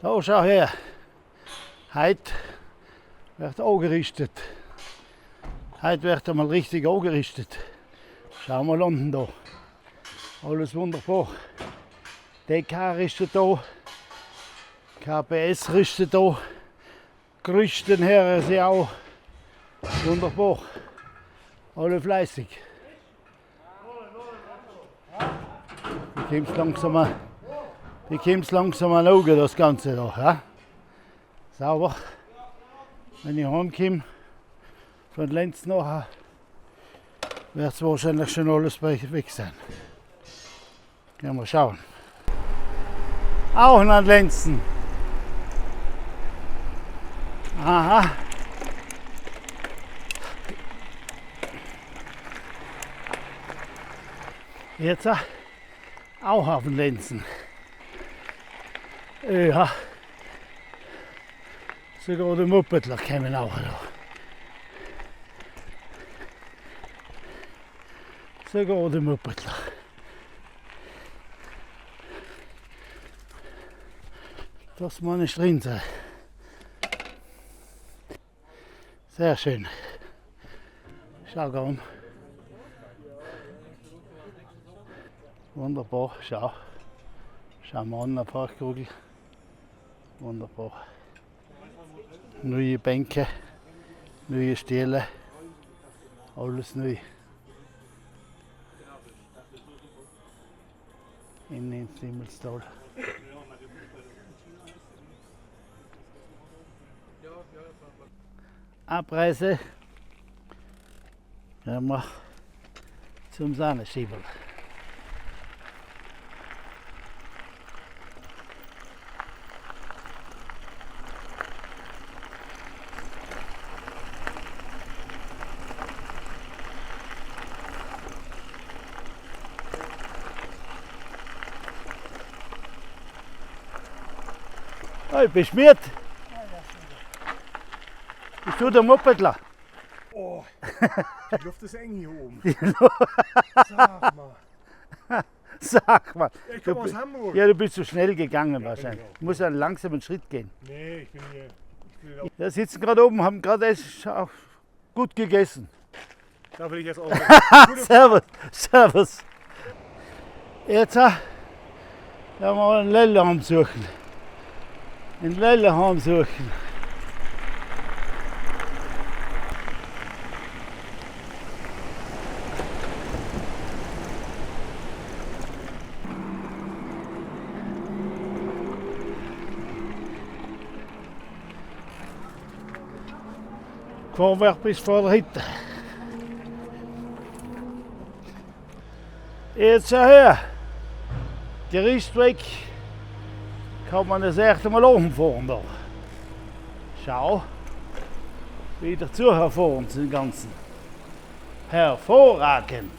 Da schau her. Heute wird angerichtet. Heute wird einmal richtig angerichtet. Schau mal unten da. Alles wunderbar. DK richtet da. KPS richtet da. Gerüchten her sie auch. Wunderbar. Alle fleißig. Die kommst langsam an, die kommst langsam an Auge, das Ganze da. Ja? Sauber. Wenn ich heimkomme, von Lenz nachher, wird es wahrscheinlich schon alles weg sein. Gehen wir schauen. Auch nach Lenzen. Aha. Jetzt auch auf den Lenzen. Ja. Sogar die Mopedler kommen auch da. Sogar die Mopedler. Das muss nicht drin sein. Sehr schön. Schau an. Wunderbar, schau. Schau mal an, eine Parkkugel. Wunderbar. Neue Bänke, neue Stühle, alles neu. Innen ins Himmelstal. Abreise. Gehen wir zum Sahneschiebel. Hey, beschmiert. Bist du der Mopedler? Oh, die Luft ist eng hier oben. Sag mal. Sag mal. Ich komme aus Hamburg. Ja, du bist zu schnell gegangen Ja, bin wahrscheinlich. ich auch. Du musst einen langsamen Schritt gehen. Nee, ich bin hier. Ich bin auch, Ja, sitzen gerade oben, haben gerade erst auch gut gegessen. da will ich jetzt auch. Servus, servus. Jetzt werden wir einen Lelleheim suchen. Einen Lelleheim suchen. Fahren wir bis vor der Hütte. Jetzt schau her. Gerüst weg. Kann man das erste Mal oben fahren da. Schau. Wieder zu herfahren zu den ganzen. Hervorragend.